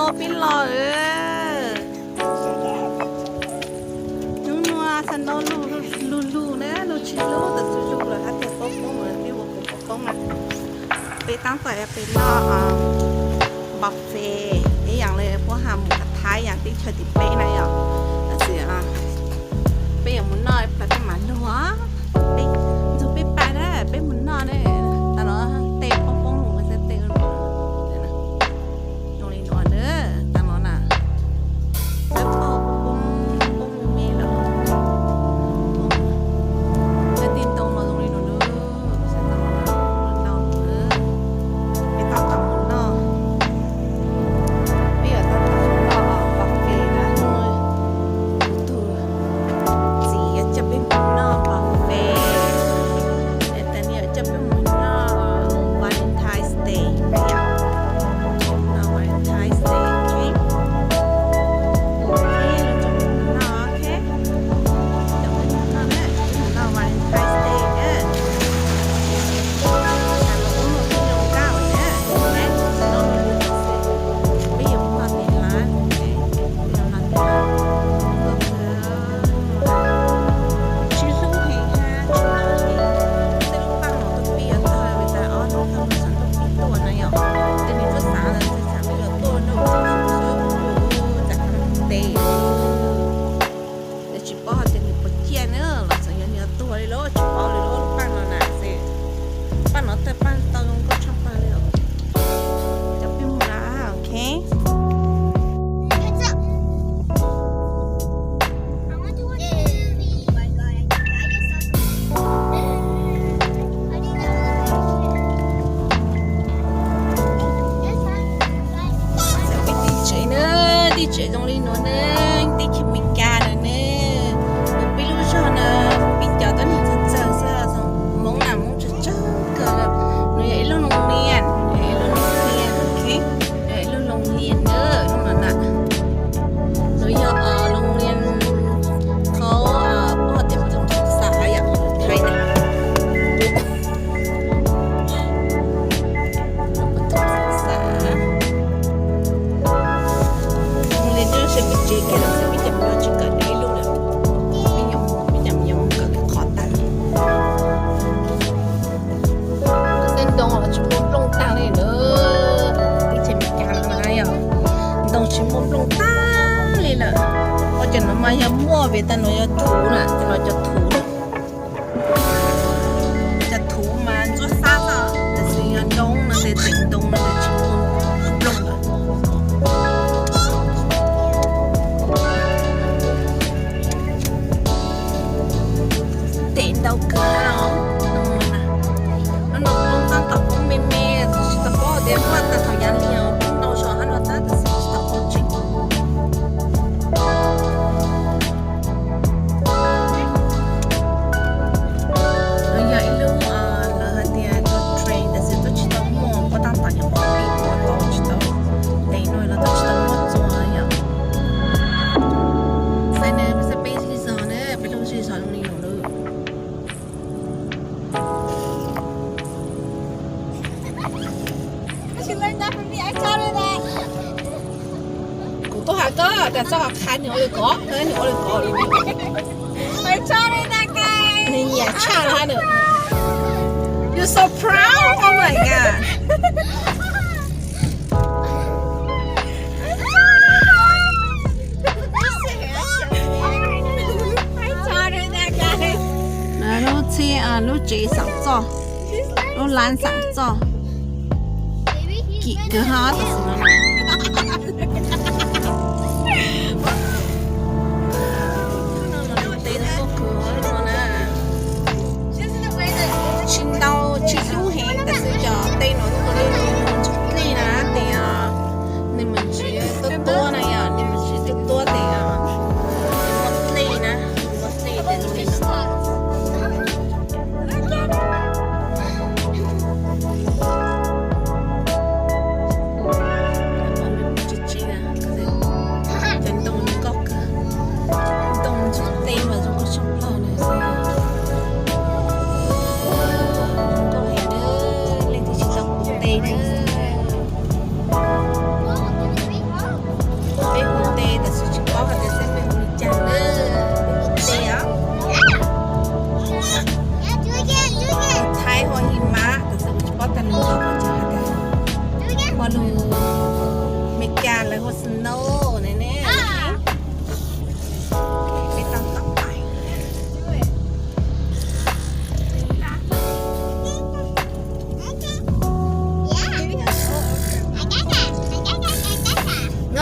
Peb los, hnub no xa nto lug lug na, lug tsis lug tas tsis lug lawm hab tias poob poob lawm, peb ua kuv poob poob na. Peb tab tom peb noj buffet ib yaam le puab has mus Thaib yaam teb chaws tim peb na yom. Tab sis peb yuav mus noj ib plag peb mam lug. Peb ntxug peb pais na, peb mus noj ne. Tag no tej poob poob lug, tej zoo li no na, tag no na, peb poob poob me lawm. Tej ntoo los zoo li no na, peb tab tom mus noj, peb yuav tab tom mus noj buffet na. Tug txiv yuav coj peb mus noj buffet, es tas nws yuav coj peb mus noj Valentine's Day, noj Valentine's Day cake. Ok, noj, ok. Coj peb mus noj na, coj peb mus noj Valentine's Day na. Peb yuav mus noj tim lab, peb yuav mus noj tim lab. Tsis hlub heev hab tsis hlub heev. Tej lub paaj no tuaj pib yuav tag, tas ob hnub tag no tseem tuaj pib tuaj na yom. Tej nws tuaj xav lawm, tseem xav peb yuav tuaj noj tseem xav teb. Yuav tsis paub hais tias nws puas ciaj na, los tseem yog nws yuav tuag li los tsis paub li lub paaj no na. Paaj no tawg paaj tau zoo nkauj tshaj plaws li os. Cov peb mus lawm, ok. Teb tsev na, teb tsev zoo li no na, teb chaws Amelikas lawm ne. Peb lub zog na, peb cov tuab neeg txawg txawg xwb, Hmoob na, Hmoob tsawg tsawg kawg. Nws yog ib lub loo lias, yog ib lub loo lias, ok, yog ib lub loo lias na, lub no na. Nws yog loo lias qhov pog tias pog tub xav yom, Thaib na. Pog tub xav. Li nyob ze peb tsev kiag lawm xwb, peb cov pog tsis kawm ib lub lawm. Peb cov, peb cov me nyuam kawm qhov tag. Tej ntoo los tsis muaj nplooj tag li lawm. Teb chaws Amelikas no na yom, ntoo tsis muaj nplooj tag li lawm. Ua cas no mas yog muaj, vim tas no yog thuv na, ces no cov thuv na. Cov thuv mas ntsuab xab xwb, tab sis yog ntoo no ces tej ntoo no ces tsis muaj nplooj lawm. Tes ntau kawg os. Hnub no poob tab tom poob me me, tsis tau paub tias muaj tag thaum yav li os, poob ntau zog hab no tab sis tsis tau paub tseeb. Yog ib lub, lawv hais tias tuaj train tab sis tuaj tsis tau muaj, puab tab tom nyuam qhuav pib tuaj tau tsis tau, tes no los tuaj tsis tau muaj txua yom. Saib ne, peb saib peb zej zog ne, peb lub zej zog zoo li no lawm. Kuv tuaj has koj tas txog qhov qha nws ua li ko, nws ua li ko. Nws nyiam tshaj no hab nws. You're so proud, oh my god. Lub txhib, lub tsev xam txoj, lub lab xam txoj. Kim kawg hab tam sim no. Teb tuaj kawg no na. Tsis ntau tsis hlub heev tab sis cov tej no ntsuag dlej na, tes nws mas ntsis tuab tuab na yom, nws mas ntsis tuab tuab tes muaj dlej na, muaj dlej tes zoo li no.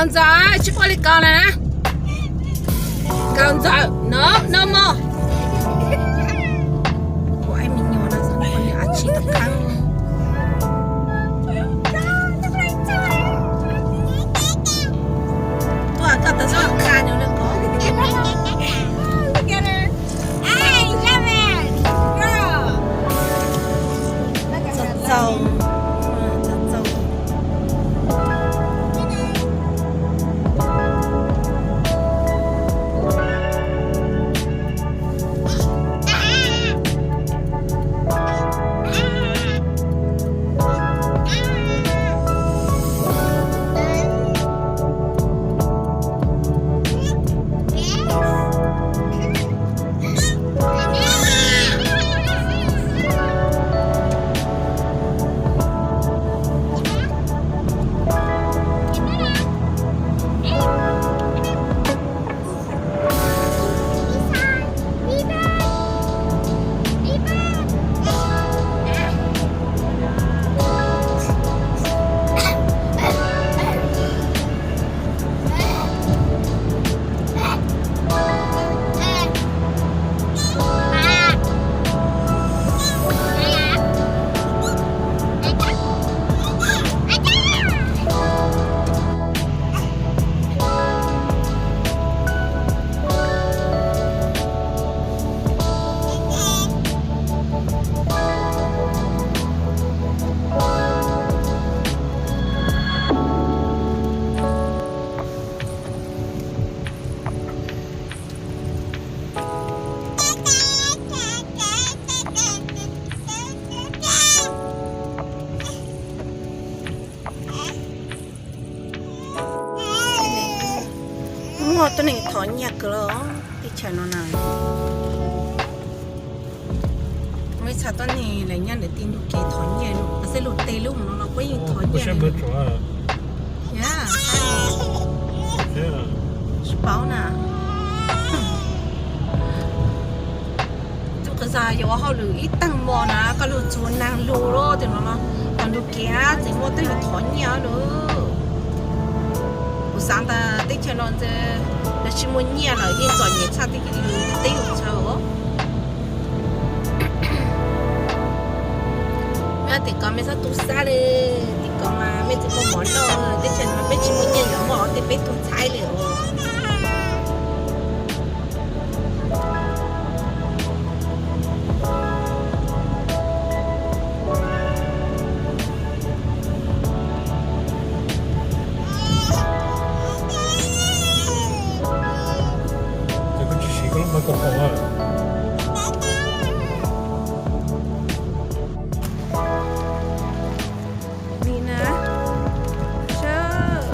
Ntxawm, tsis pom li ko na. Nkauj Ntxawm, no, no mog. Ua ib me nyuam no xwb, ua niam ab tsi tau kheev. Tuaj koj tau soj kha nws na ko. Txaus txaus, txaus txaus. Muaj tuab neeg thov nyiaj kawg los teb chaws no na. Muaj ib txha tuab neeg lawv nyob ntawm tej ntug kev thov nyiaj, xwb lug tes lub mus no los puab yeej thov nyiaj. Yog, tsis paub na. Tub qv zag yuav ua hauj lwm ib teeg mos na, koj lug txug naag lug lawm tej no, tog ntug kev na tseem muaj tuab neeg thov nyiaj lawm. Kuv xaav tas teb chaws no ntawd lawv tsis muaj nyiaj lawm yeej txom nyem tshaj teb chaws, teb chaws os. Mej tim ko mej txhob tu sab le, tim ko mas mej tsis muaj mov noj, teb chaws no peb tsis muaj nyiaj yuav muaj tej peb tuag txhaib le os. Nim na, sab,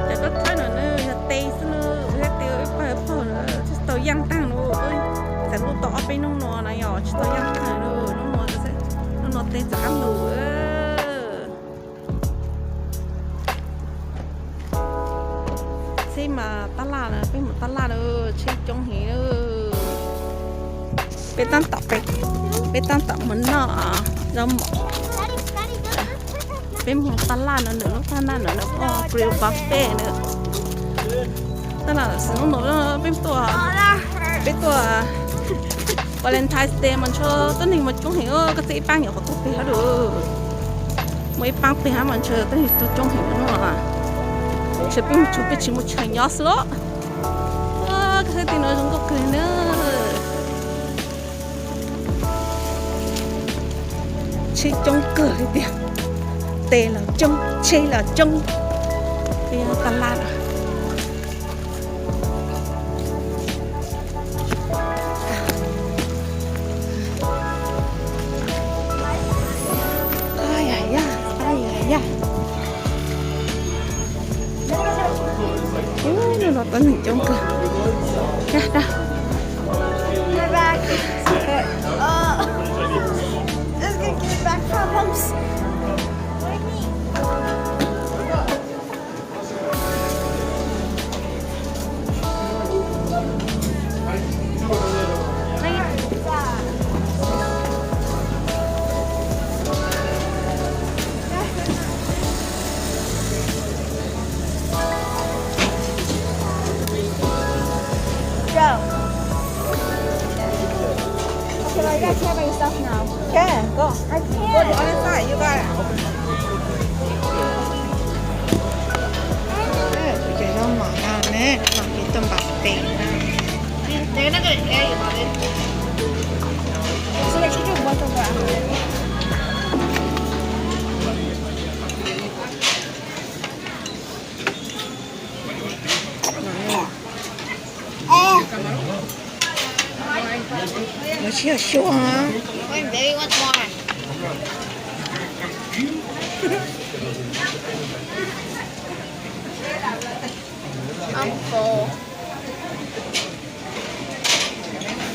cas koj thaij no na yog tes xwb na, thiab tes ib pawg ib pawg na, tsis tau yaaj taag na, txawm nuj tau ob peb nub no na yog tsis tau yaaj taag na, nub no, nub no tes txawm qaab lug. Tsheb mas tab laj na, peb mus tab laj na, tsheb coob heev. Peb tab tom, peb tab tom mus noj, peb mus tab laj no, ntawm lub tab laj no, grill buffet na. Tab laj xwb no, peb tuaj, peb tuaj Valentine's Day mas ntshe tuab neeg mas coob heev, koj txhaj ib paab nyuam qhuav tuaj peg hab lawm. Muaj ib paab peg hab mas ntshe tuab neeg tuaj coob heev no. Ntshe peb mus tsuag peb tsis muaj chaw nyob xwb los. Koj saib tej no zoo nkauj kawg na. Tsheb coob kawg li tiag. Tes los coob, tsheb los coob. Peb tab laj no. Ay, ay, ay, ay, ay. Ub, no tuab neeg coob kawg. Yog, dag. We're back. Uh, it's gonna give back problems. Try by yourself now. Can, go. I can't. Go to other side, you got it. Kuv cov zaub mov no ne, mov kiv tuaj npam tes na. So what you do, what the what? Ua tsis yog suab. I'm full.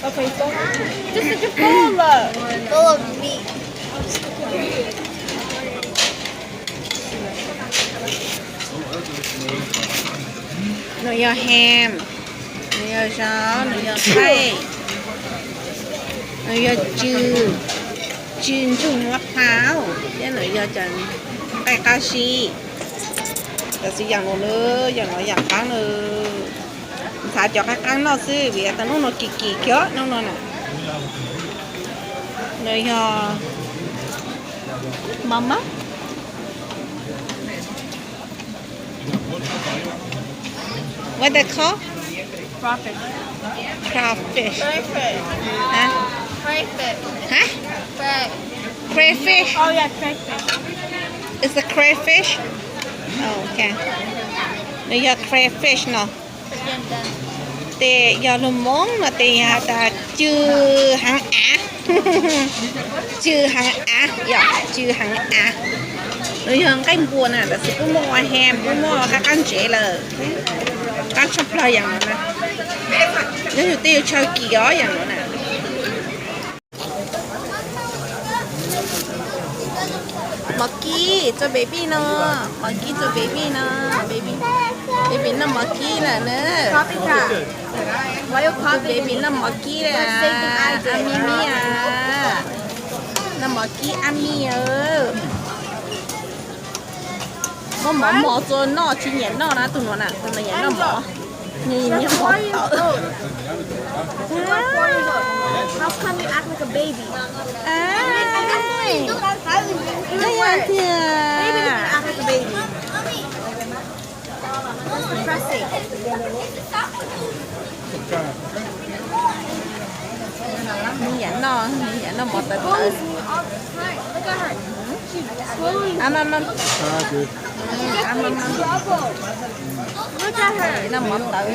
Okay, so just such a full look. Full of meat. Nws yog ham, nws yog zaub, nws yog nqaij, nws yog tsw, tsw ntsuag muab phauj, thiab nws yog cov nqaij qab zib. Tam sim yam no na, yam no yam qab na. Ntxhais cov qab qab noj xwb vim tas hnub no kim kim kiag hnub no na. Nws yog mama. What they call? Crawfish. Crawfish. Crayfish. Huh? Crayfish. Huh? Cray. Crayfish. Oh yeah, crayfish. It's a crayfish. Oh, okay. Nws yog crayfish no. Tes yog lus Hmoob no tes yog has tas tsw heev av. Tsw heev av, yog tsw heev av. Nws yog nqaij npua na, tab sis kuj muaj ua ham, kuj muaj qab qab ntsev lawm. Qab tshaj plaws yam no na. Nyob yus tej yus chaw kim os yam no na. Mov kib tso baby no, mov kib tso baby no, baby, baby noj mov kib lawm na. Baby noj mov kib lawm, a mi mi a, noj mov kib a mi a. Muab mov mos txua noj, tsis nyiam noj na, tus no na, tus no nyiam noj mov. Nws nyiam mov tawv. How come you act like a baby? Koj yog tiag. Baby doesn't act like a baby. That's depressing. Nws yam noj, nws yam noj mov tawv tawv. Look at her. She's swallowing. She's getting in trouble. Look at her. Noj mov tawv.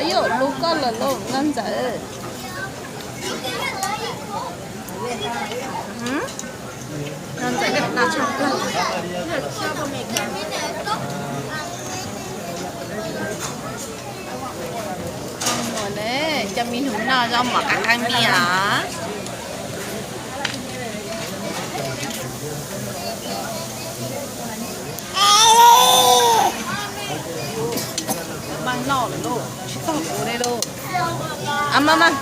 Ayu, lub koj lawm lauj, Nkauj Ntxawm. Nkauj Ntxawm noj tshaj plaws. Cov me nyuam noj zaub mov qab qab mi os. Maj noj lawm lauj, tsis tau kuv li lauj. A, maj maj.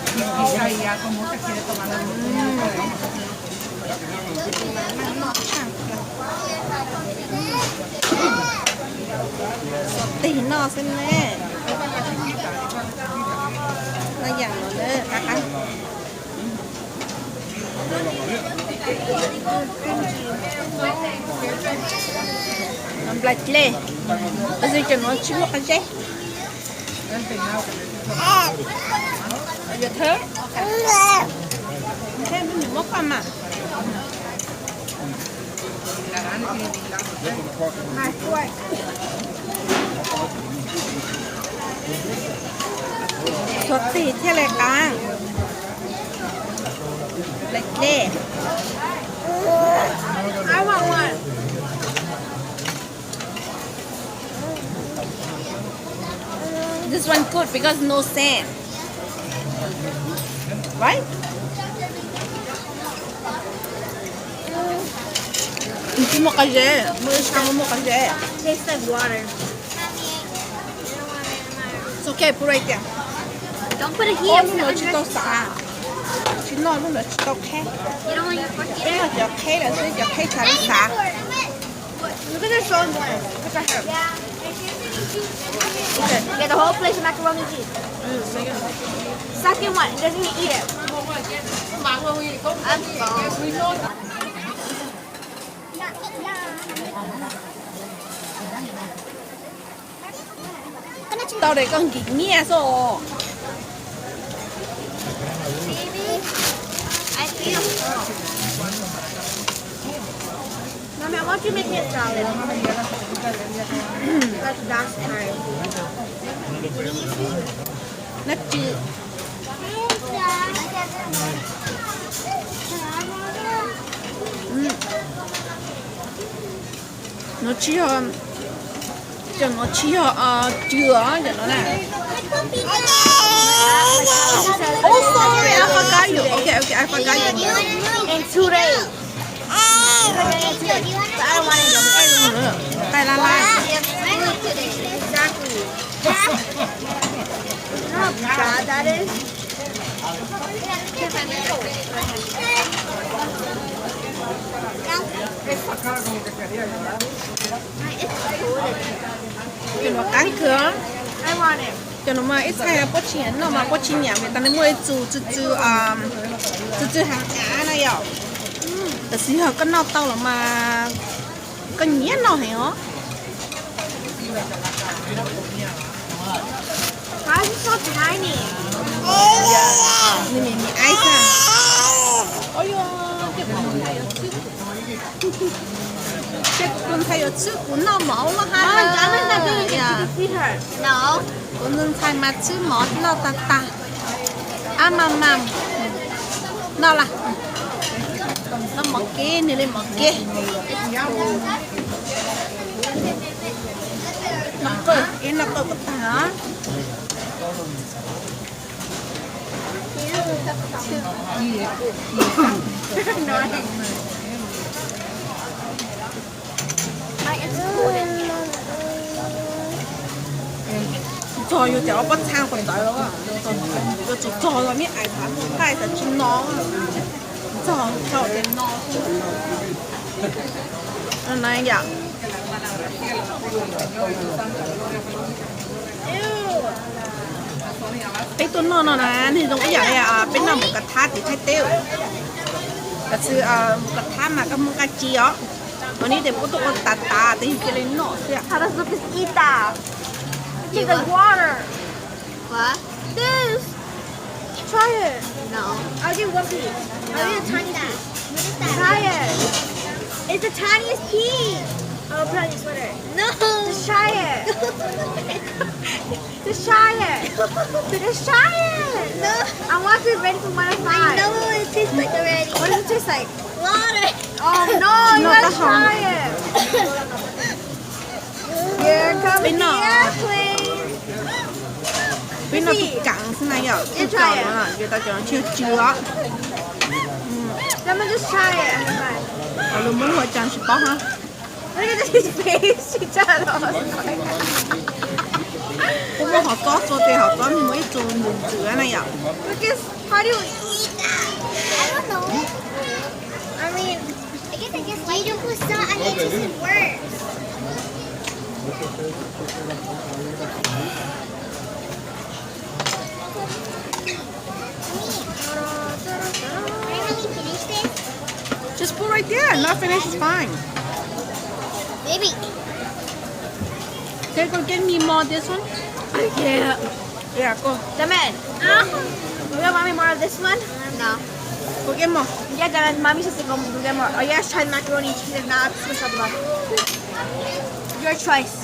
Xuas tes noj xwb ne. Noj yam no na, qab qab. Nplai dlej, tab sis cov no tsis muaj qab zeb. Yuav thawb, muab paj mas. Xuas tes thiaj li qab. Nplai dlej. This one good because no sand. Right? Tsis muaj qab zeb, muaj ib sab muaj qab zeb. Tastes like water. It's okay, put right there. Don't put it here. Lub no tsis tau xav. Tsis noj lub no tsis tau qheb. Noj cov qheb lawm xwb, cov qheb tsis tau xav. Look at this one. Look at her. Get the whole plate of macaroni and cheese. Second one, it doesn't even eat it. Tau de koj nkim nyiaj xwb os. Mommy, I want you to make me a salad. That's, that's fine. Nab tsi? Nuav tsis yog, cov nuav tsis yog cw os, cov nuav na. Oh, sorry, I forgot you. Okay, okay, I forgot you. And today. But I don't want it. Qai laj laj. Exactly. You know how bad that is? Cov nuav qab kawg. Cov nuav mas ib txhia puab tsis nyiam noj mas puab tsis nyiam vim tas nws muaj ib txhia tsw tsw, tsw tsw haav av na yom. Tab sis yog koj noj tau los mas koj nyiam noj heev os. Why is it so tiny? Nws me me aiv xwb. Ces kuv ntxhais yuav txhwb kuv noj mov ua hab. Mom, Diamond's not doing it. You can see her. No. Kuv tus ntxhais mas txhwb mov noj tag tag. Ab, mam mam noj lawm. Noj mov kev, nws li mov kev. Noj qawj, ib noj qawj kuj tag os. Txog yus cov pob txha quav ntawv, yuav tsum txog los me ais thav thaij tawm tsis no. Txog txog ces no. Yom, peb tuaj noj no na, nws zoo ib yam li peb noj mus kav thab tim Thaib teb. Tab sis mus kav thab mas koj muaj nqaij ci os. Ua ntej ces puab tuaj ua tas tas tes yus cia li noj xwb. How does this eat that? Take the water. What? This. Try it. No. I'll give one piece. I'll give a tiny piece. Try it. It's the tiniest piece. I'll put on your sweater. No. Just try it. Just try it. Just try it. No. I want to be ready for one oh five. I know what it tastes like already. What does it taste like? Water. Oh no, you gotta try it. Here comes the airplane. Peb noj tus kaam xwb na yom, tus kaam no ces tau cov no tsis tsw os. Let me just try it. Lug muab ua cas tsis paub hab. Look at his face. He thought I was like, kuv muab hov txob txua tes hov txob nws muaj ib txhia ntxwv ntxwv na yom. Look at, how do you eat that? I don't know. I mean, I guess I just like it. Why don't you put salt on it? It tastes worse. Just put right there. Not finish is fine. Baby. Can you go get me more of this one? I can't. Yeah, go. Come in. You don't want me more of this one? No. Go get more. Yeah, Diamond, Mommy says to go get more. Oh, yeah, try the macaroni and cheese. Nah, it's too much. Your choice.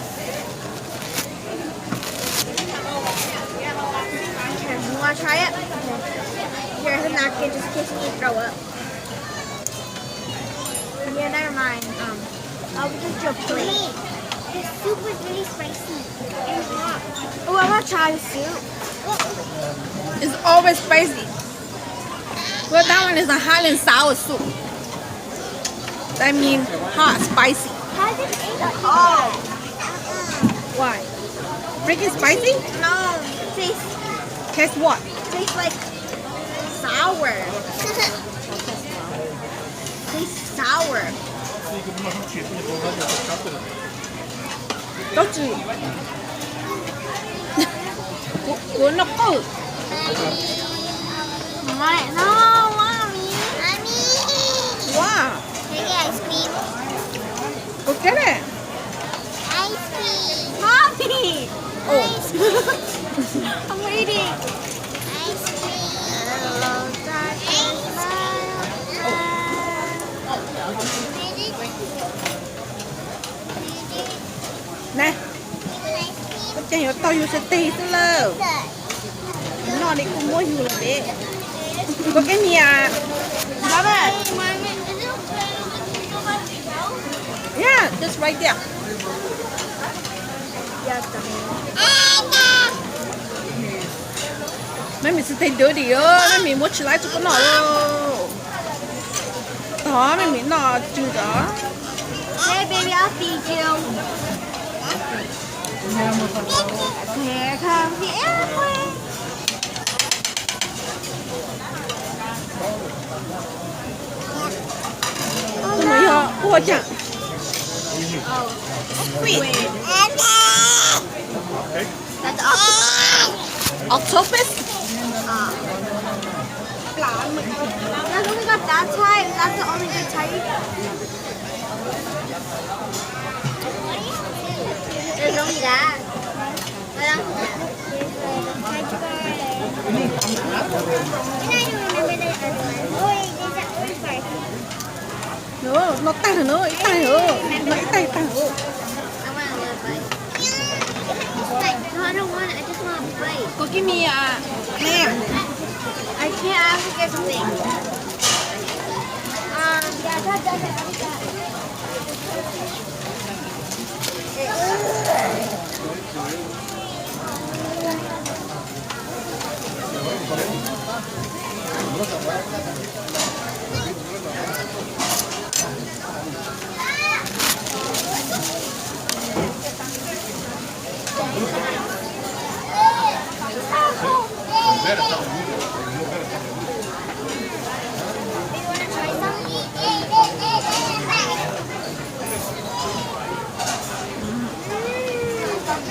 Okay, you wanna try it? Okay. Here's a napkin just in case you need to throw up. Yeah, never mind. Um, I'll just do a plate. The soup was really spicy and hot. Oh, I wanna try the soup. It's always spicy. Well, that one is a hot and sour soup. That means hot, spicy. How does it taste? Oh. Why? Freaking spicy? No. Taste. Taste what? Tastes like sour. Tastes sour. Tab sis kuv, kuv noj qawj. Mom, no, Mom. Yuav tau yus sab tes xwb lawm. Noj li kuj muab yus lawm peb. Koj kev niam. Love it. Yeah, just right there. Mami xwb tes dub dim, mami muab tsis laib txog koj noj lauj. Tog mami noj tsw tod. Hey, baby, I'll feed you. Here comes the airplane. Tus no yog ua cas? Squid. That's octopus. Octopus? Uh, that's only got that type. That's the only good type. There's only that. What else is that? And I don't remember the other one. Oh, wait, there's that orange part. Nws noj tag nws, ib tag nws, noj ib tag tag nws. I want a little bite. But no, I don't want it. I just want a bite. Go give me a ham. I can't. I have to get something. Um, yeah, that doesn't.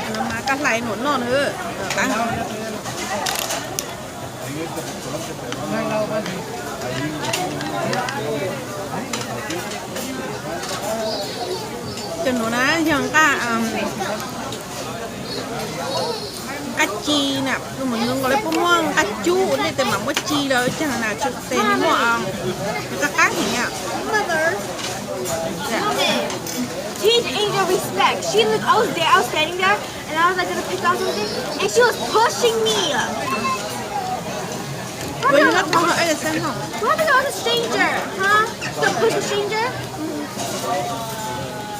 Los mas koj hlais nuam noj na. Cov nuav na yog nqaj, nqaj ci na, mus nkaus lawv puab muab nqaj cub nej tes mam muab ci lawm caag na, tes muaj qab qab heev. Teach Angel respect. She looked, I was there, I was standing there, and I was like gonna pick up something, and she was pushing me. What the hell? What the hell is a stranger? Huh? To push a stranger?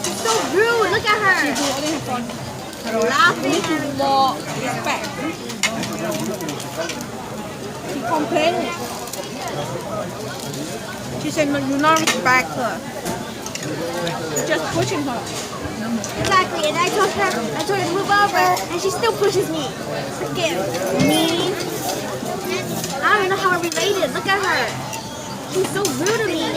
She's so rude. Look at her. Laughing at me. More respect. She complaining. She said, no, you not respect her. Just pushing her. Exactly, and I told her, I told her to move over, and she still pushes me. Freaking mean. I don't know how we're related. Look at her. She's so rude to me.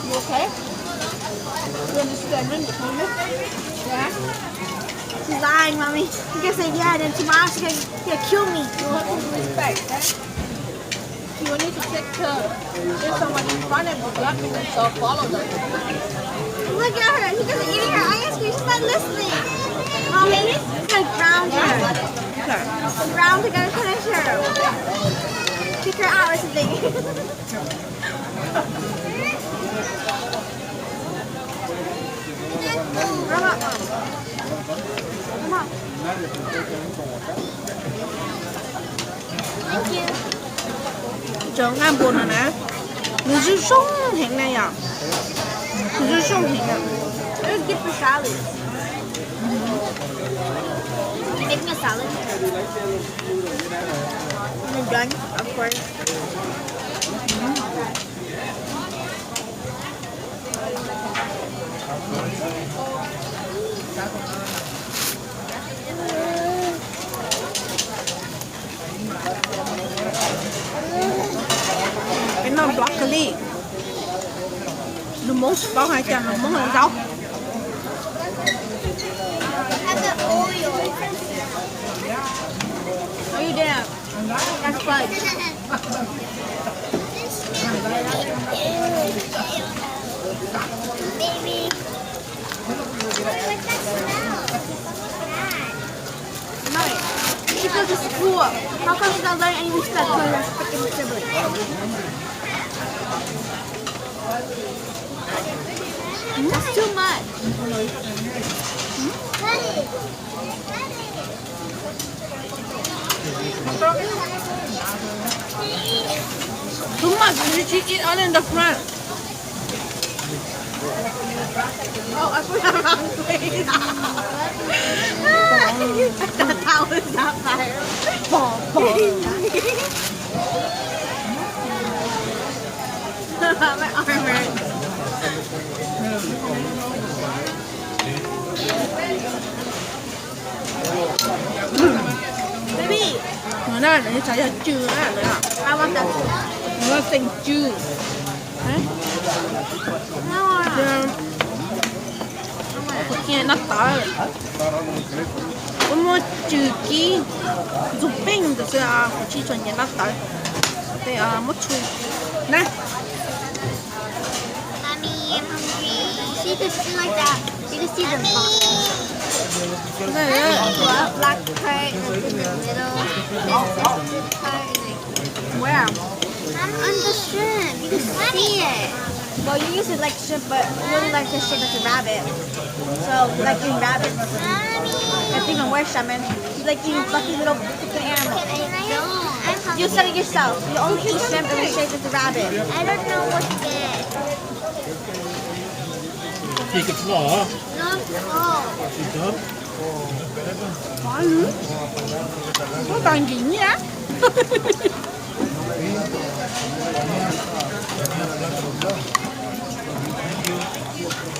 You okay? You want me to sit down and show you? Yeah? She's lying, Mommy. You can say yeah, then tomorrow she's gonna, gonna kill me. You have to respect, okay? You need to take turn. There's someone in front of you blocking you, so follow them. Look at her. He doesn't even hear her. I asked her. She's not listening. Mommy, it's like ground her. Ground to go punish her. Kick her out or something. Cov nqaj npua no na, nws zoo zoo heev na yom. Nws zoo zoo heev na. It's good for salad. Making a salad. And then done, of course. Peb noj broccoli, lus Hmoob tsis paub hais cas, lus Hmoob hais zaub. Are you there? That's fudge. Baby. What was that smell? What was that? Mike, you should go to school. How come you don't learn any respect for your freaking sibling? That's too much. Too much. Did she eat all in the front? Oh, I put her on face. The towel is not fire. Bom, bom. My arm hurts. Baby. No na, nws xav yog cw na. I want that too. Nws xeem cw. No. Kuv tsis noj tawv. Kuv muaj cw kib ntxuag peej ntawd xwb, kuv tsis tshua nyiam noj tawv. Muab tshu na. Mommy, I'm hungry. She could do like that. You could see the bottom. Black part, and then in the middle, then this part, and then where? On the shrimp. You can see it. Well, you use it like shrimp, but you only like the shrimp that's a rabbit. So, you like eating rabbits. That's even worse, Shaman. You like eating fucking little freaking animals. I don't. You said it yourself. You only eat shrimp in the shape as a rabbit. I don't know what's this. Ib tag nkim nyiaj.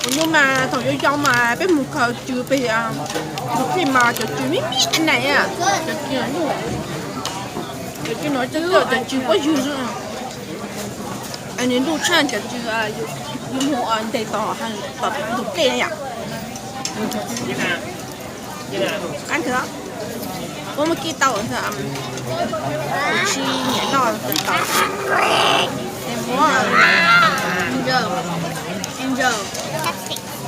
Kuv hnub mas thaum yau yau mas peb mus khaws cw pem ntug dej mas cov cw me me na, cov cw, cov cw no cov cw pob ywg, nws ntuj tshaj cov cw yus mus ntes tom ntug dej yom. Qab kawg, muab muab kib tau, kuv tsis nyiam noj tau. Muab Angel, Angel,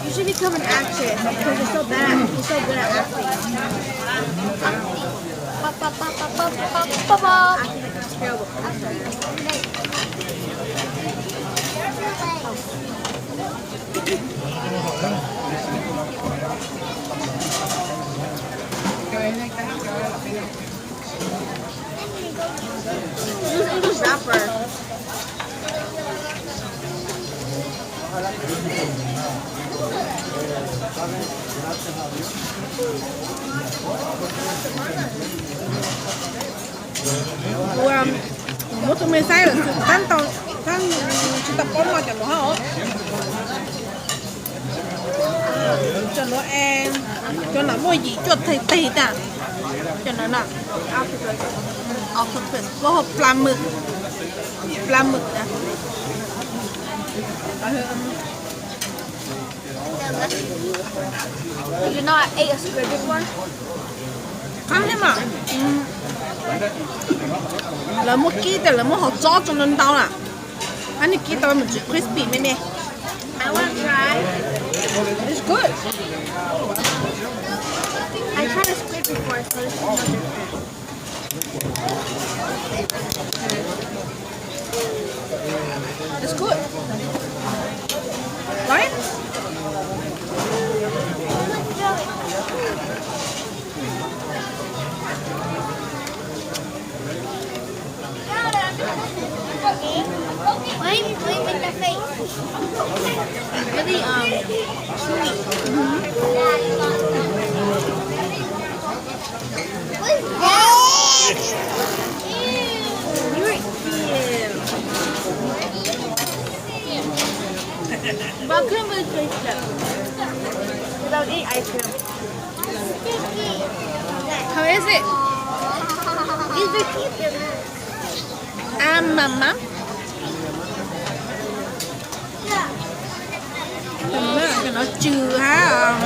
you should become an actress because you're so bad. You're so good at acting. Pop, pop, pop, pop, pop, pop, pop, pop. Acting is terrible. Use English rapper. Kuv muab tus me saib lawm, tab tsis tau paub noj cov luam hauv. Cov luam es, cov no muaj yim cuaj teg teg tas. Cov no na, octopus, pla mwm, pla mwm na. You know I ate a squid before? Qab thiab mas. Lawv muab kib tas lawv muab hau txob tso ntau ntau na. Qab nej kib tau mas tsis crispy me me. I want to try. It's good. I tried a squid before, so this is no different. It's good. Right? Why, why you make that face? Really, um, chewy. What is that? You're cute. But I couldn't really taste it. 'Cause I was eating ice cream. How is it? Is it cute? Ah, mama. Cov no cw hab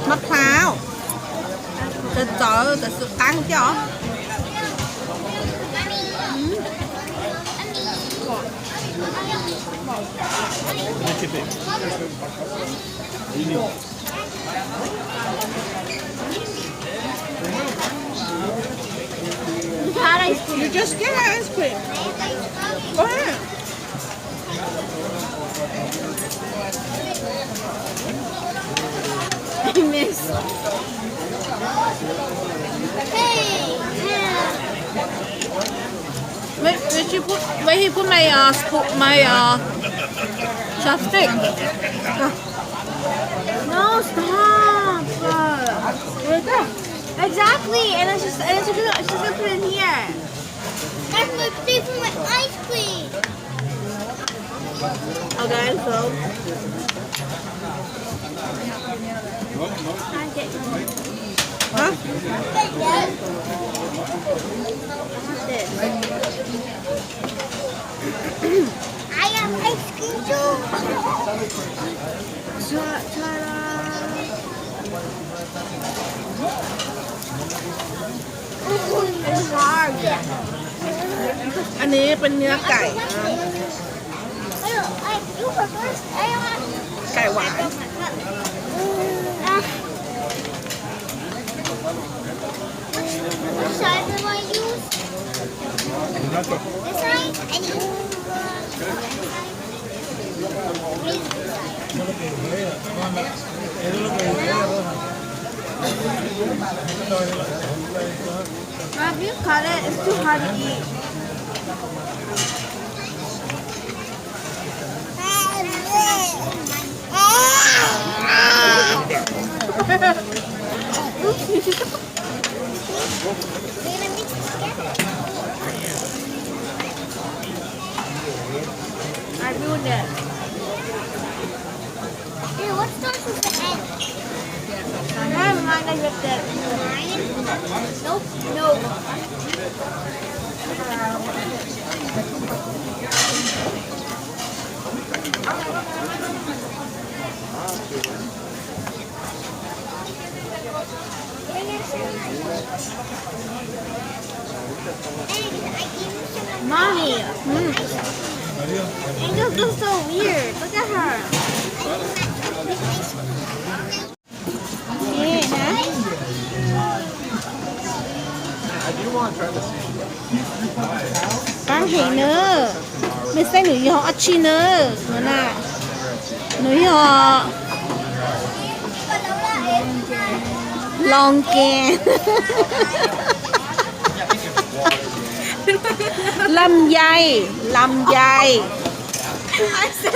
mab plhaub, cov txawv, cov xwm qab thiab os. You just get ice cream. Go ahead. I miss. Hey, yeah. Wait, wait, she put, wait, he put my, uh, spoon, my, uh, chopstick. No, stop. Exactly, and then she's, and then she's gonna, she's gonna put it in here. That's my favorite ice cream. Okay, so. Huh? What's this? I have ice cream too. Ta-da. Ooh, it's hard. An ni peb nyiam cai. Cai ua. Which side do I use? This side? Any? Have you cut it? It's too hard to eat. I ruined it. Ew, what starts with the N? Never mind, I ripped it. Lion? Nope, no. Mommy, mm. Angel looks so weird. Look at her. Qaab heev na. Mej saib nws yog dab tsi na. Nws na, nws yog loo ke. Lam yai, lam yai.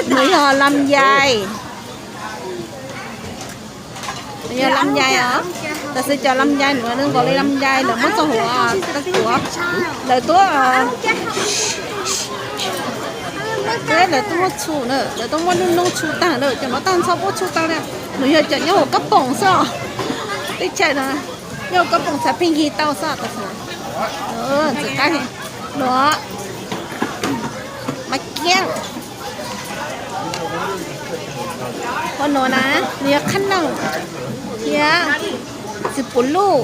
Nws yog lam yai. Nws yog lam yai os. Tab sis cov lam yai nws nkaus li lam yai lawv muab txog huv tag tuav. Lawv tuaj, lawv tuaj muab txhuv na, lawv tuaj muab noob noob txhuv taag na, cov nuav taag nrho puab txhuv taag na. Nws yog cov nyob huv kab poom xwb. Teb chaws no nyob huv kab poom xav pheej yig tau xwb tab sis. Ntxim qab heev. Nuav, mas kiab. Ua nuav na, nws yog qhab noom thiab txiv puv luj.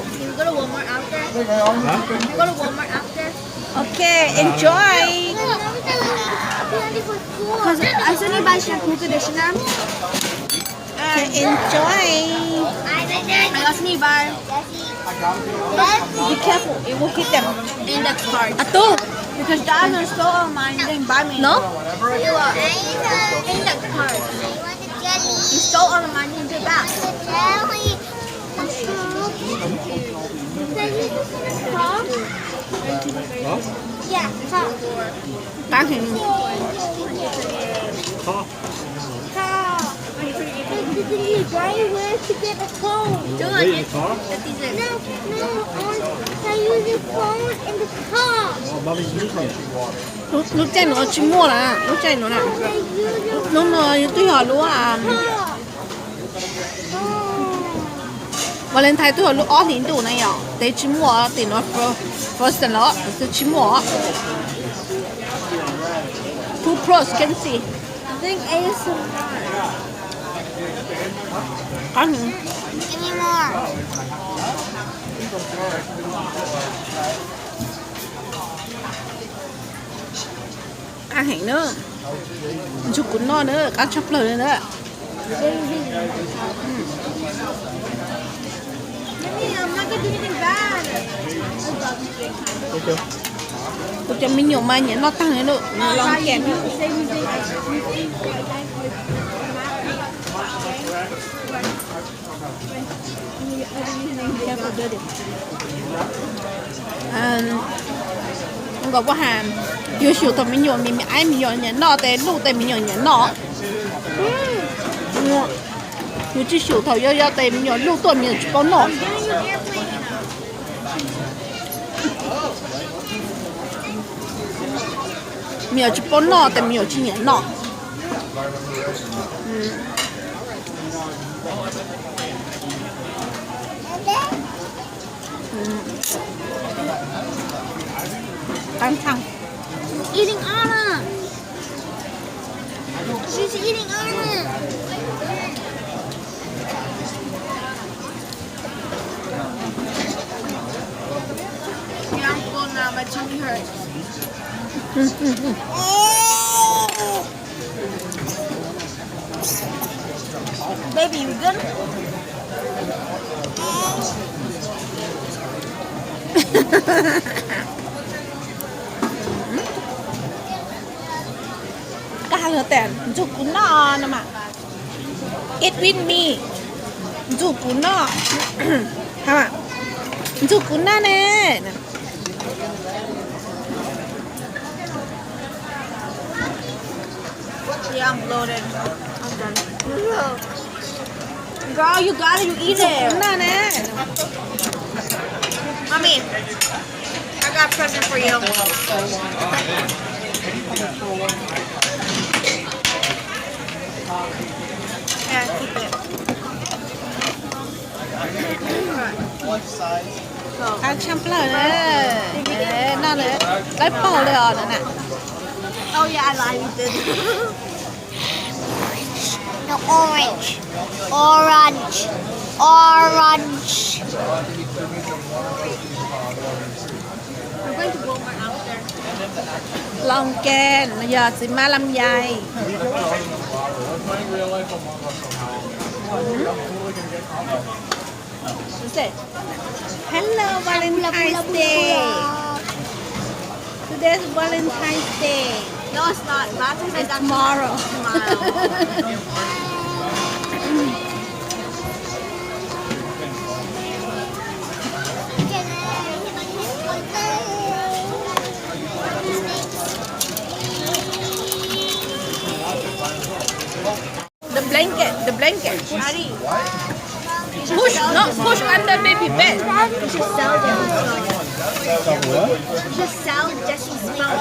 Ok, enjoy. As soon as you buy shampoo, conditioner. Okay, enjoy. I got some buy. Be careful, it will hit them. Index card. Atu. Because Jasmine stole all mine and didn't buy me. No? Index card. You stole all of mine and didn't give it back. Yeah, top. Qab heev. How? Because you need dry erase to get the code. Wait, in the car? No, no, I want to use your phone in the car. Oh, mommy's using it. Lub caij nuav tsis muaj lawm, lub caij nuav na. Lub no yog twb yog lub, ah, Valentine twb yog lub ob hlis ntuj na yom, tes tsis muaj tim nuav, Fro-, Frozen los twb tsis muaj. Too close, can see. I think A S M R. Qab heev. Give me more. Qab heev na. Ntsug kuv noj na, qab tshaj plawg li na. Kuv cov me nyuam mas nyiam noj tag li na, loo ke na. Nkaus pab has, yuav xyum thaum me nyuam me me aib me nyuam nyiam noj tes luj tes me nyuam nyiam noj. Yus tsis xyum thaum yog yog tes me nyuam luj tuaj me nyuam tsis paub noj. Me nyuam tsis paub noj tes me nyuam tsis nyiam noj. Căng thẳng. She's eating Anna. She's eating Anna. Yeah, I'm full now. My tummy hurts. Baby, you good? Koj has tias ntxuag kuv noj no mas. Eat with me. Ntxuag kuv noj. Ntxuag kuv noj ne. Yeah, I'm bloated. I'm done. Girl, you got it, you eat it. Ntxuag kuv noj ne. Mommy, I got a present for you. Yeah, keep it. Qab tshaj plaws na. No na, lawv paug li os no na. Oh yeah, I lied, we did. No, orange. Orange. Orange. We're going to Walmart after. Loo Ken, yog txiv mab lam yai. Hello, Valentine's Day. Today's Valentine's Day. No, it's not. Valentine's Day is tomorrow. Tomorrow. The blanket, the blanket. Push, no, push under baby bed. You should sell them. You should sell Jesse's phone.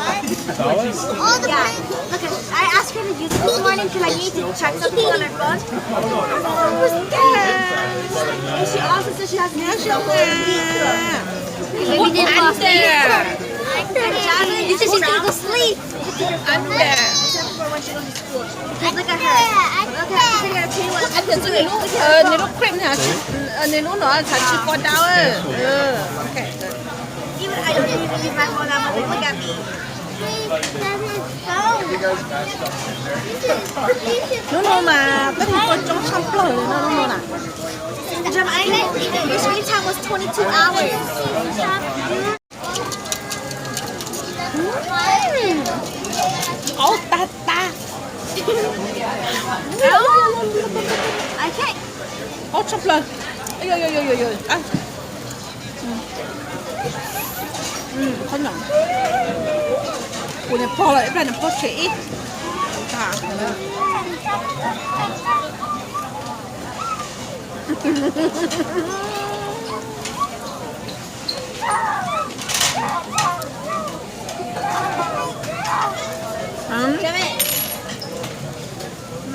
Yeah. Look, I asked her to use it this morning because I need to check something on her phone. Her phone was dead. And she also said she has to use it the whole week. Maybe they lost it. And Jasmine, you should go to sleep. Under. Look at her. Look at her. Nws lub cream, nws lub no txhaj tsis pom dab. Even I don't even use my phone that much. Look at me. Hnub no mas peb mus pw coob tshaj plaws li no hnub no na. Jam, I know. Your screen time was twenty-two hours. Qaub tag tag. Qaub tshaj plaws. Qhov no kuv niam pog lawm, ib pliag niam pog tshem ib.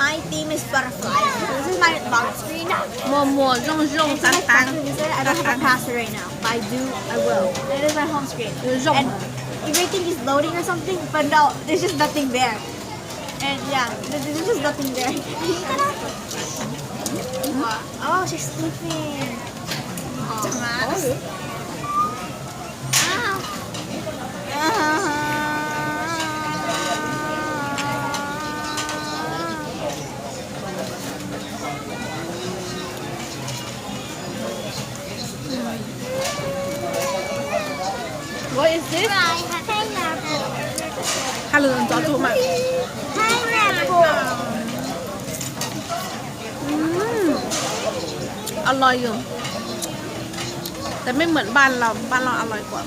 My theme is butterflies. This is my lock screen. Muaj muaj zoo zoo tag tag. I don't have a password right now, but I do, I will. It is my home screen. And everything is loading or something, but no, there's just nothing there. And yeah, there's, there's just nothing there. Oh, she's sleeping. Dumbass. What is this? Pineapple. Pineapple. อร่อยอยู่ แต่ไม่เหมือนบ้านเรา บ้านเราอร่อยกว่า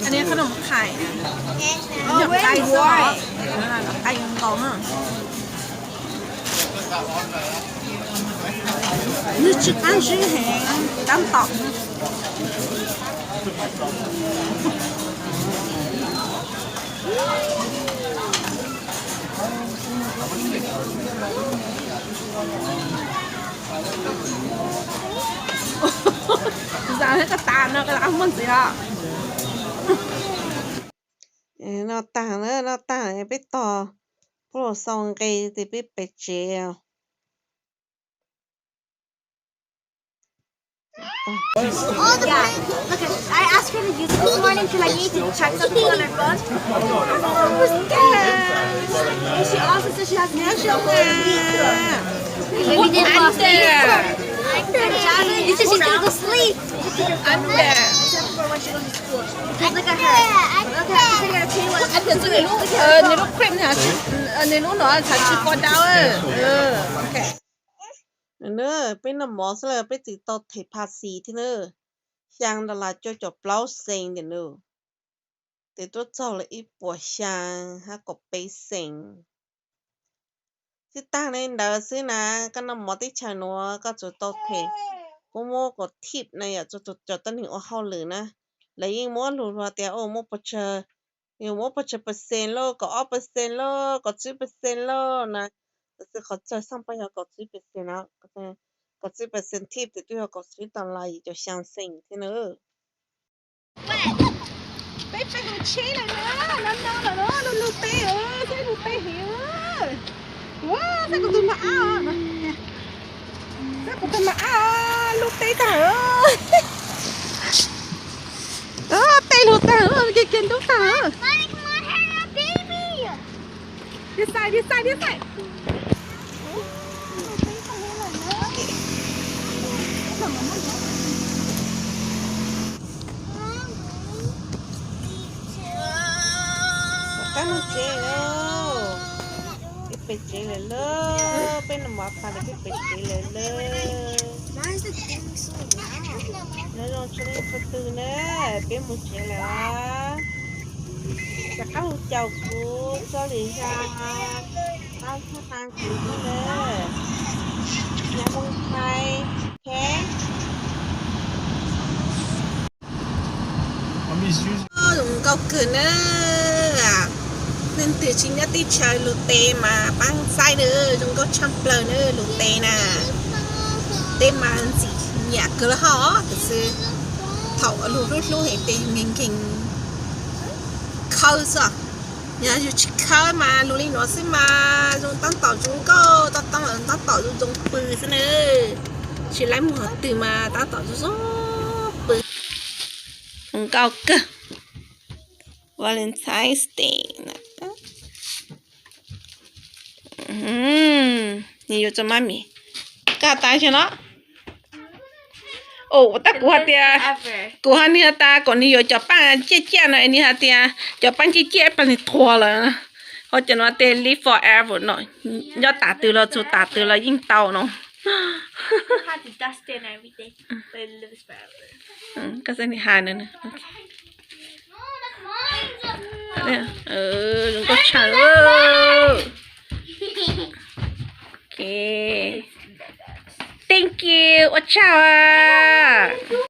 อันนี้ขนมไข่ ขนมไข่ด้วย ไข่กองอ่ะ Nws tsis qab ntsib heev, tab tom. Xav koj tas no koj muaj ntxiv os. Noj tag na, noj tag peb tog pub los xau nqe ces peb pem tsev. All the friends, look, I asked her to use it this morning because I need to check something on her phone. Her phone was dead. And she also said she has to use it the whole week. And we didn't fall asleep. And Jasmine, you said she's gonna go sleep. Except for when she goes to school. Because look at her. Look at her. She's gonna pee when อันเดียวกันเลยลูก เออ ในลูกครีมเนี่ย ในลูกหนอนสามสิบกว่าดาว เออ เออ โอเค Nws, peb noj mov xwb los peb tsis tau them phas xis thiab na. Xyaa dollar cuaj caum plaub xees ntawm nws, ces tuaj txog lawm ib puas xyaa hab kaum peb xees. Twb tag li ntawd xwb na, koj noj mov teb chaws nuav koj tsuas tau them, kuv muab kom tip na yom, rau cov tuab neeg ua hauj lwm na, lawv yeej muab lug lug tias muab pes tsawg, yus muab pes tsawg percent lauj, kaum ob percent lauj, kaum tsib percent lauj na. Tab sis qhov txawg xaj paj yog kaum tsib percent na, kaum tsib percent tip ces twb yog kaum tsib dollar yim caum xyaa xees thiab na. Peb peb mus tsheb lawm na, no no lawm na, lug lug teb, saib lug teb heev. Saib kuv tus mas ab, saib kuv tus mas ab lug teb tag. Teb lug tag, kiag kiag ntub tag. This side, this side, this side. Peb mus tsev lawm, peb pem tsev lawm lauj, peb noj mov tas lawm peb pem tsev lawm lauj. Nyob zoo txhua leej txhua tug na, peb mus tsev lawm. Rov qab hu caum kuv txoj lwm zag, qab txhab qab kuv thiab na. Nyob zoo hais, ok. Zoo nkauj kawg na. Leej twg tsis nyob teb chaws lug teb mas paab saib na, zoo nkauj tshaj plaws na lug teb na. Teb mas ntxim nyam kawg lawm hos, tiam sis thaum lug hlub hlub heev ces nkeeg nkeeg khawb xwb. Yog yus tsis khawb mas lug li nuav xwb mas zoo tab tom zoo nkauj, tab tom zoo tab tom zoo zoo pw xwb na. Tsis laib mus qhov twg mas tab tom zoo zoo pw. Zoo nkauj kawg. Valentine's Day na. Nws yuav tso mab mis. Koj has tas xyoo no. Ua tab kuv hais tias, kuv hais nws has tas kom nws yuav cov paaj ciaj ciaj no es nws hais tias cov paaj ciaj ciaj ib plag nws tuag lawm. Ho cov no tias live forever no, nyob tas twg los txug tas twg los yeej tau no. Koj xav nws hais no. Zoo nkauj tshaj. Ok. Thank you, ua tsaug.